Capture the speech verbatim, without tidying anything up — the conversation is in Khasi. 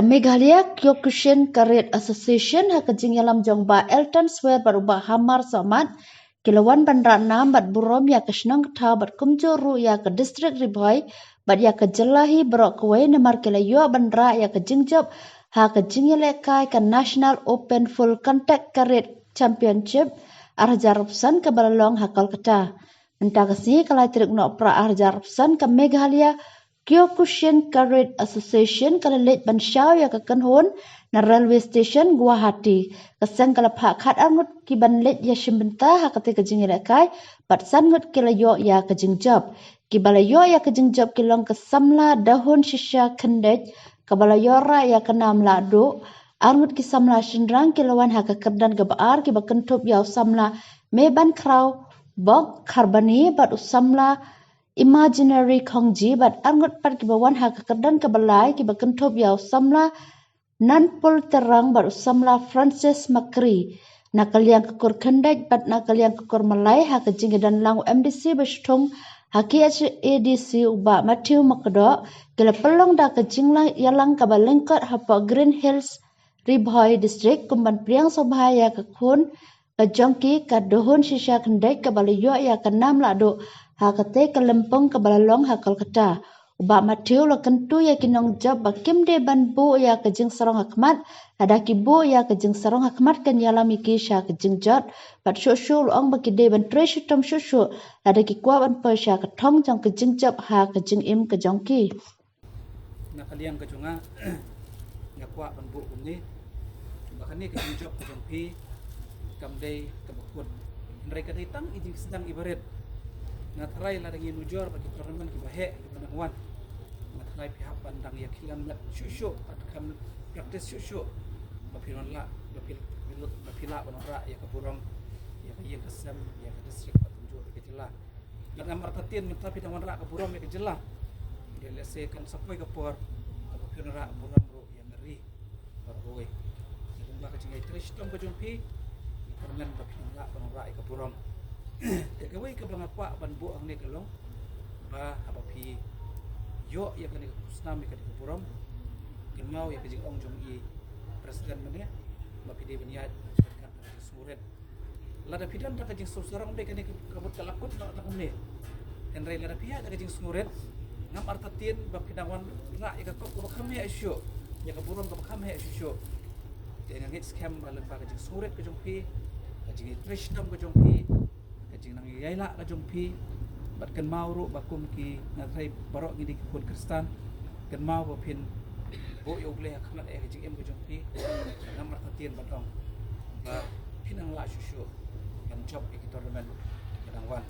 Meghalaya Kyokushin Karate Association ha ka jingïalam jong Bah Elton Swer bad u Bah Hamar Sohmat ki la wan ban rah nam bad burom ïa ka shnong ka thaw bad kumjuh ruh ïa ka district Ri Bhoi bad ïa ka jylla hi baroh kawei namar ki la ïoh ban rah ïa ka jingjop ha ka jingïalehkai ka National Open Full Contact Karate Championship ar hajar arphew san kaba la long ha Kolkata. Mynta ka sngi ka lai tarik Nohprah ar hajar arphew san ka Meghalaya Kyokushin Karate Association ka la leit ban shaw ïa ka kynhun na railway station Guwahati. Ka seng ka la phah khatar ngut ki ban leit ïashim bynta ha kata ka jingïalehkai bad san ngut ki la ïoh ïa ka jingjop. Kiba la ïoh ïa ka jingjop ki long ka samla Dahun Shisha Khyndiat kaba la ïoh rah ïa ka nam lahduh. Ar ngut ki samla shynrang ki la wan ha ka kyrdan kaba ar kiba kynthup ïa u samla Meban Khraw Bok Kharbani bad u samla Imaginary Khongji bad ar ngut pat kiba wan ha ka kyrdan kaba lai kiba kynthup ïa u samla Nanpul Terang bad u samla Francis Makri. Na ka liang ka kur Khyndiat bad na ka liang ka kur Malai ha ka jingïadonlang u M D C ba shu thung ha K H A D C u Bah Matthew Makdoh ki la pynlong da ka jingïalang kaba lyngkot hapoh Green Hills Ri Bhoi District kum ban pdiang sngewbha ïa ka khun ka jong ki ka Dahun Shisha Khyndiat kaba la ïoh ïa ka nam lahduh ha kata ka lympung kaba la long ha Kolkata. U Bah Matthew u la kyntu ïa ki nongjop ba kim dei ban buh ïa ka jingsarong ha khmat, lada ki buh ïa ka jingsarong ha khmat kan ïalam ïa ki sha ka jingjot. Bad shuh shuh u la ong ba ki dei ban trei shitom shuh shuh lada ki kwah ban poi sha ka thong jong ka jingjop ha ka jingim ka jong ki. Na ka liang ka jong nga, nga kwah ban buh kumne ba kane ka jingjop ka jong phi kam dei kaba kut, hynrei ka dei tang i jingsdang iba rit. Nga tharai lada ngi nujor bad ki tournament kiba heh kiba nang wan, nga tharai phi hap ban dang ïa khlan met shuh shuh, bad kham practice shuh shuh ba phin lah, ba phi, ba phi lah ban rah ïa ka burom ïa ka ïing ka sem, ïa ka district bad kumjuh ka jylla. Lada ngam artatien mynta phi dang wanrah ka burom ïa ka jylla, hynrei lehse kan sa poi ka por kaba phin rah burom ruh ïa ka ri baroh kawei. Te lyngba ka jingïatrei shitom ka jong phi, ngi kyrmen ba phin lah ban wanrah ïa ka burom. Te kawei kaba nga kwah ban buh hangne ka long ba haba phi ïoh ïa kane ka khusnam, ïa kane ka burom, kynmaw ïa ka jingong jong i president mynne ba phi dei ban ïaid bad ka jingsngewrit. Lada phi don da ka jingsngewsarong, dei kane ka mut ka la kut noh tang kumne. Hynrei lada phi ïaid da ka jingsngewrit, ngam artatien ba phi dang wanrah ïa ka kop kaba kham heh shuh, ïa ka burom kaba kham heh shuh shuh. Te nga ngeit skhem ba lyngba ka jingsngewrit ka jong phi, ka jingtrei shitom ka jong phi, ka jingnang ïaid lah ka jong phi, bad kynmaw ruh ba kum ki, nga tharai baroh ngi dei ki khun Khristan, kynmaw ba phin buh ïa U Blei ha khmat ïa ka jingim ka jong phi. Ngam artatien ban ong ba phin nang lah shuh shuh ban jop ïa ki tournament kiba dang wan.